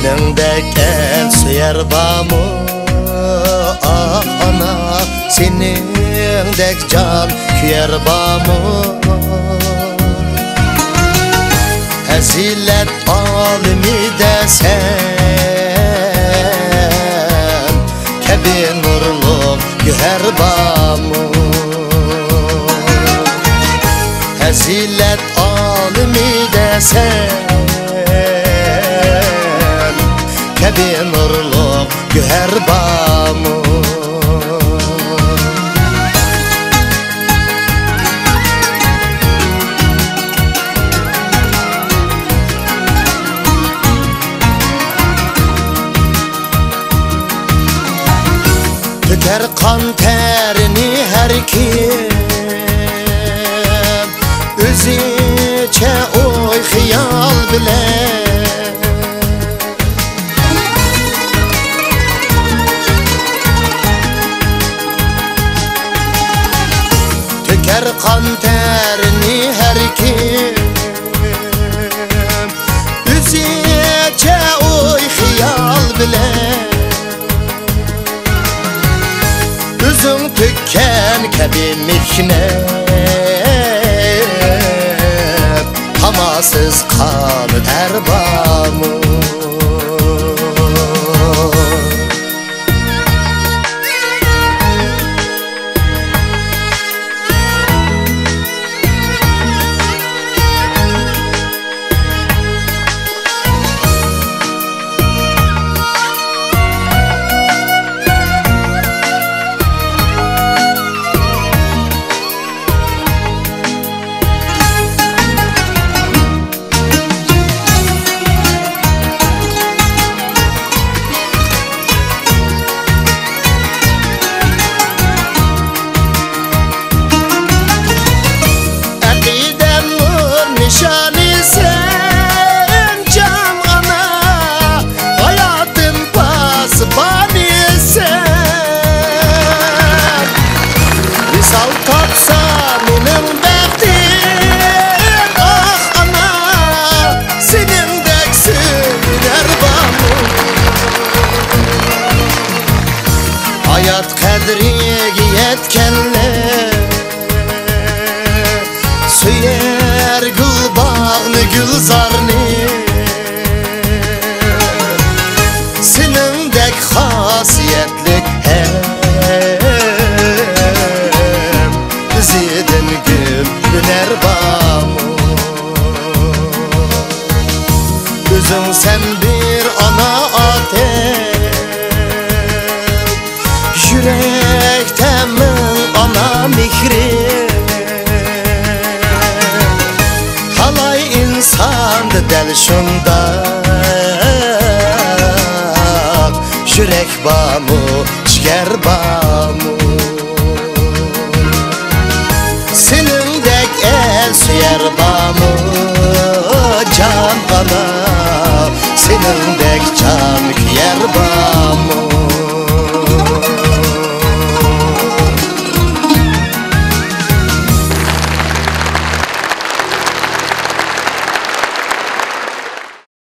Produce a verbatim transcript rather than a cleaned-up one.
سېنىڭدەك ئەل سۆيەر بارمۇ؟ ئاھ ئانا، سېنىڭدەك جان كۆيەر بارمۇ؟ پەزىلەت ئالىمىدە سەن كەبى نۇرلۇق گۆھەر بارمۇ؟ پەزىلەت ئالىمىدە سەن كەبى نۇرلۇق گۆھەر بارمۇ؟ تۆكەر قان تەرىنى ھەر كىم، ئۆزىچە ئوي خىيال بىلەن. تۆكەر قان تەرىنى ھەر كىم، ئۆزىچە ئوي خىيال بىلەن. ئۆزۈڭ تۆككەن كەبى مېھنەت، تاماسىز قان تەر بارمۇ؟ ئەقىدەم نۇر نىشانى سەن، جان ئانا، ھاياتىم پاسىبانى سەن. ۋىسال تاپسا مېنىڭ بەختىم، ئاھ ئانا، سېنىڭدەك سۆيەر بارمۇ؟ ھايات قەدرىگە يەتكەنلەر سۆيەر گۈلباغنى، گۈلزارنى. سېنىڭدەك خاسىيەتلىك ھەم ئۆزىدىن گۈل ئۈنەر بارمۇ؟ ئۆزۈڭسەن بىر ئانا ئاتەم، يۈرەكتە مىڭ ئانا مېھرى. تالاي ئىنساندا دەل شۇنداق يۈرەك بارمۇ، جىگەر بارمۇ؟